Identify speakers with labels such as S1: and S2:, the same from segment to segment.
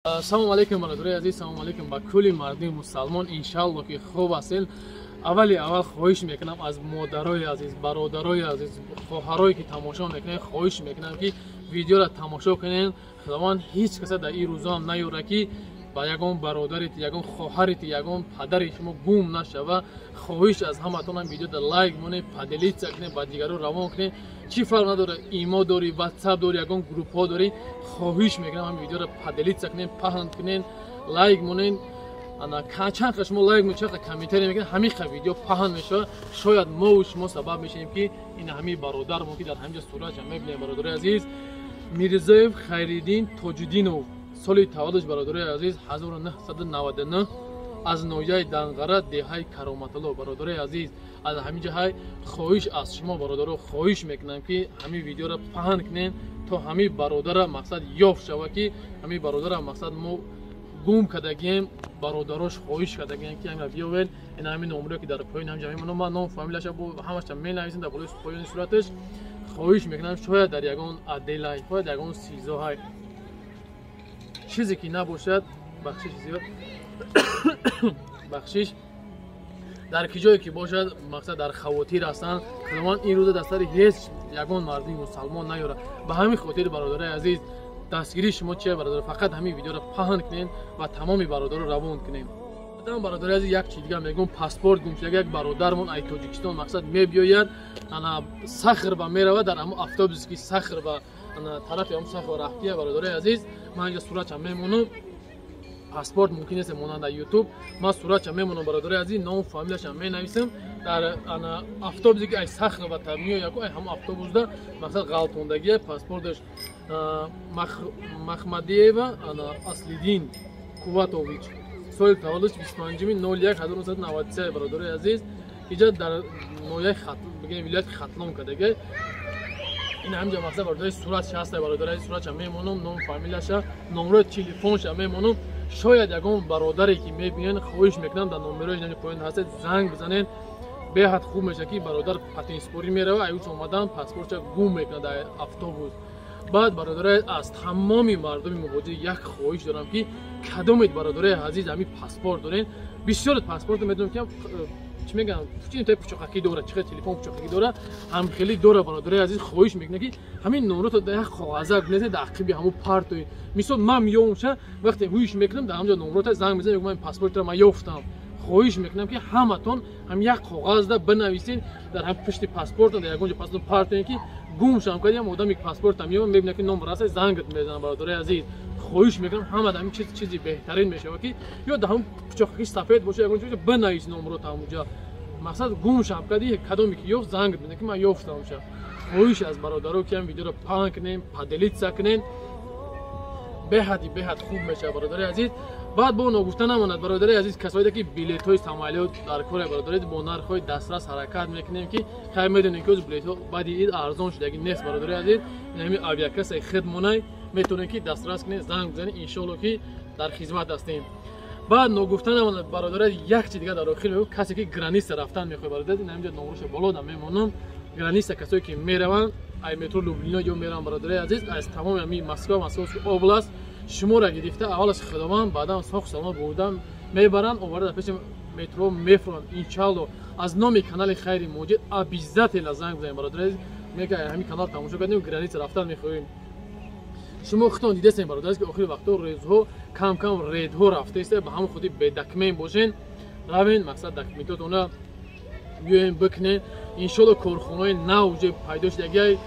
S1: Салому алейкум, бародарои азиз, салому алейкум ба кулли мардуми мусалмон. Иншалло, ки хуб ҳастед. Аввали аввал хоҳиш мекунам аз модарои азиз, бародарои азиз, хоҳарое ки тамошо мекунед, хоҳиш мекунам, ки видеоро тамошо кунед. Худованд ҳеҷ каса дар ин рӯзоам наёра, ки ба ягон бародарит, ягон хоҳарит, ягон падари шумо гум нашава. Хоҳиш аз ҳаматонам, видеода лайк монед, поделиться кунед, ба дигаро равон кунед. Чӣ фарқ надорад, имо дорӣ, ватсап дорӣ, ягон группҳо дорӣ, хоҳиш мекунам, ҳам видеоро поделиться кунед, паҳн кунед, лайк монед. Чанд қа шумо лайк, чанд қа комментарий мекунед, ҳамин қа видео паҳн мешавад. Шояд мову шумо сабаб мешавем, ки ин ҳамин бародармо, ки дар ҳаминҷа суратша мебинем, бародарои азиз, Мирзоев Хайриддин Тоҷиддинов, соли таваллудш, бародарои азиз, 1999, аз ноҳияи Данғара, деҳаи Кароматулло. Бародарои азиз, аз ҳамин ҷаҳай хоҳиш аз шумо, бародаро, хоҳиш мекунам, ки ҳамин видеоро паҳн кунем, то ҳамин бародара мақсад ёфт шава, ки ҳамин бародара мақсад мо гум кардагием. Бародарош хоҳиш кардагием, ки ҳамина биёвед. Ин ҳамин номеро, ки дар поёни ҳамҷа мемонам, ман ном фамилияша ҳамаша менависем дар болои поёни сураташ. Хоҳиш мекунам, шояд дар ягон отделай, шояд ягон СИЗОҳай, чизе ки набошад, бахшиш зиёд, бахшиш, дар ки ҷое ки бошад, мақсад дар хавотир ҳастанд. Худованд ин рӯза дар сари ҳеҷ ягон мардуми мусалмон наёрад. Ба ҳамин хотир, бародарои азиз, дастгирии шумо чия, бародар? Фақат ҳамин видеоро паҳн кунед ва тамоми бародаро равон кунем. Бародари азиз, як чи дигар мегӯм: паспорт гум шуда. Як бародармон ай Тоҷикистон мақсад мебиёяд, ана Сахарова меравад, дар ҳамон автобусе ки Сахарова тарафи ҳамон Сахарова рафтия. Бародарои азиз, ман инҷа суратча мемонам, паспорт мумкин нест монанд дар Ютуб, ман суратча мемонам, бародарои азиз, ному фамилияшам менависам. Дар ана автобусе ки ай Сахарова та меояд, ай ҳамон автобусда мақсад ғалтондагия паспорташ. Махмадиева ана Аслидин Куватович, соли таваллудш 25-01-1993. Бародарои азиз, иҷа дар ноҳияи, бигем, вилояти Хатлон кардага. Ин ҳамҷа мақсад, бародари, суратша ҳаста. Бародари, суратша мемонам, ном фамилияша, номерои телефонша мемонам. Шояд ягон бародаре ки мебинен, хоҳиш мекунам, дар номерои поён ҳастед, занг бизанед. Беҳад хуб мешавад, ки бародар патентспорӣ мерава, аюч омадан паспортша гум мекунад дар автобус. Баъд, бародари, аз тамоми мардуми муҳоҷир як хоҳиш дорам, ки кадомед, бародарои азиз, ҳамин паспорт дорен. Бисёр паспорт медонам, ки чӣ мегӯям, чи пучоқакӣ дора, чи телефон пучоқакӣ дора, ҳамхелӣ дора. Бародарои азиз, хоҳиш мекунам, ки ҳамин номрото дар як коғазак бинависед, дар ақиби ҳамун партоед. Мисол, ман меёмша, вақте ҳуиш мекунам, дар ҳамҷо номрота занг мезанам, ман паспортро ман ёфтам. Хоҳиш мекунам, ки ҳаматон ҳам як коғазда бинависед, дар ҳам пушти паспортон, дар ягон ҷо паспорт партоед, ки гум шам кардям, одаме ки паспортам меёбам, мебинам, ки номер аст, зангат мезанам. Бародарои азиз, хоҳиш мекунам, ҳама ҳамин чиз чизи беҳтарин мешавад, ки ё дар ҳамун пучоқаки сафед боша, ягон ҷо бинавис номрото ҳамунҷа. Мақсад, гум шам карди, кадоме ки ёфт, занг мезанам, ки ман ёфтамша. Хоҳиш аз бародаро, ки ҳам видеоро паҳн кунем, поделиться кунем, беҳади беҳад хуб мешавад, бародари азиз. Баъд бо ногуфта намонад, бародари азиз, касоеде ки билетҳои самолёт дар кора, бародари, бо нархҳои дастрас ҳаракат мекунем, ки хай медонем, ки билетҳо баъди ид арзон шудаги нест. Бародари азиз, ҳамин авиакассаи хидмонай метавонем, ки дастрас кунем, занг бизанем, иншоалло, ки дар хизмат ҳастем. Баъд ногуфта намонад, бародари, як чи дигар дар охир мегӯм: касе ки граница рафтан мехоҳад, бародари, ҳаминҷа номроша болода мемонам. Граница касое ки мераванд, ай метро Люблино ё мераванд, бародари азиз, аз тамоми ҳамин Москва, Московский область, шуморо гирифта, аввалаш Худованд, баъдан соқ саломат бурдан мебаранд, оварда дар пеши метро мефуранд. Иншалло, аз номи канали Хайри Муҳоҷир обязательно занг бизанем, бародари азиз, мега ҳамин канал тамошо кардем, граница рафтан мехоҳем. Шумо худтон дидастем, бародари, ки охири вақтҳо рейсҳо кам кам рейдҳо рафтаиста. Ба ҳамон худи бедокумент бошен, равен, мақсад документотона биёем бикунем. Иншолло, корхонаҳои нав уже пайдо шудагиай,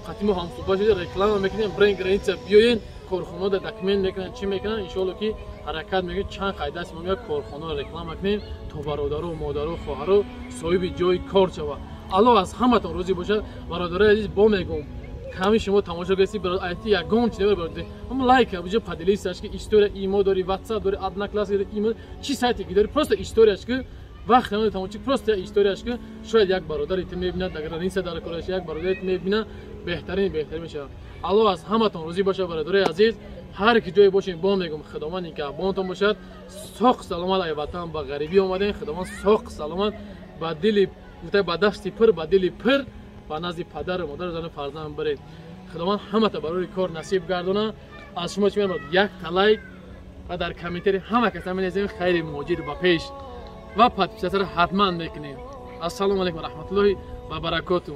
S1: қатъи мо ҳамсӯҳбат шуда, реклама мекунем, брен граница биёен, корхонаҳо документ мекунанд, чӣ мекунанд. Иншолло, ки ҳаракат мекунем, чанд қайдаст мо меяд, корхонаро реклама кунем, то бародару модару хоҳаро соҳиби ҷои кор шавад. Аллоҳ аз ҳаматон розӣ бошад. Бародарои азиз, бо мегӯм, ками шумо тамошо кардед, айти ягон чи набар, бародар, ҳам лайк буҷа, поделиться ки, история имо дори, ватсап дори, Одноклассники дори, имо чи сайте ки дори, просто историяш ки, вақт намоди тамошо, просто историяш ки, шояд як бародари ту мебинад, дар граница дар кораш як бародари ту мебинад, беҳтарин беҳтарин мешавад. Аллоҳ аз ҳаматон розӣ бошад. Бародарои азиз, ҳар ки ҷое бошем, бо мегӯм, Худованд нигаҳбонтон бошад. Соқ саломат ай ватан ба ғарибӣ омадем, Худованд соқ саломат ба дили, ба дасти пир, ба дили пир ба назди падару модару зану фарзанд биред. Худованд ҳамата барои кор насиб гардона. Аз шумо чӣ мемонад? Як та лайк. Ва дар комментари ҳама каса менависем хайри муҳоҷир ба пеш ва подписаться ро ҳатман мекунем. Ассалому алайкум ва раҳматуллоҳи ва баракоту.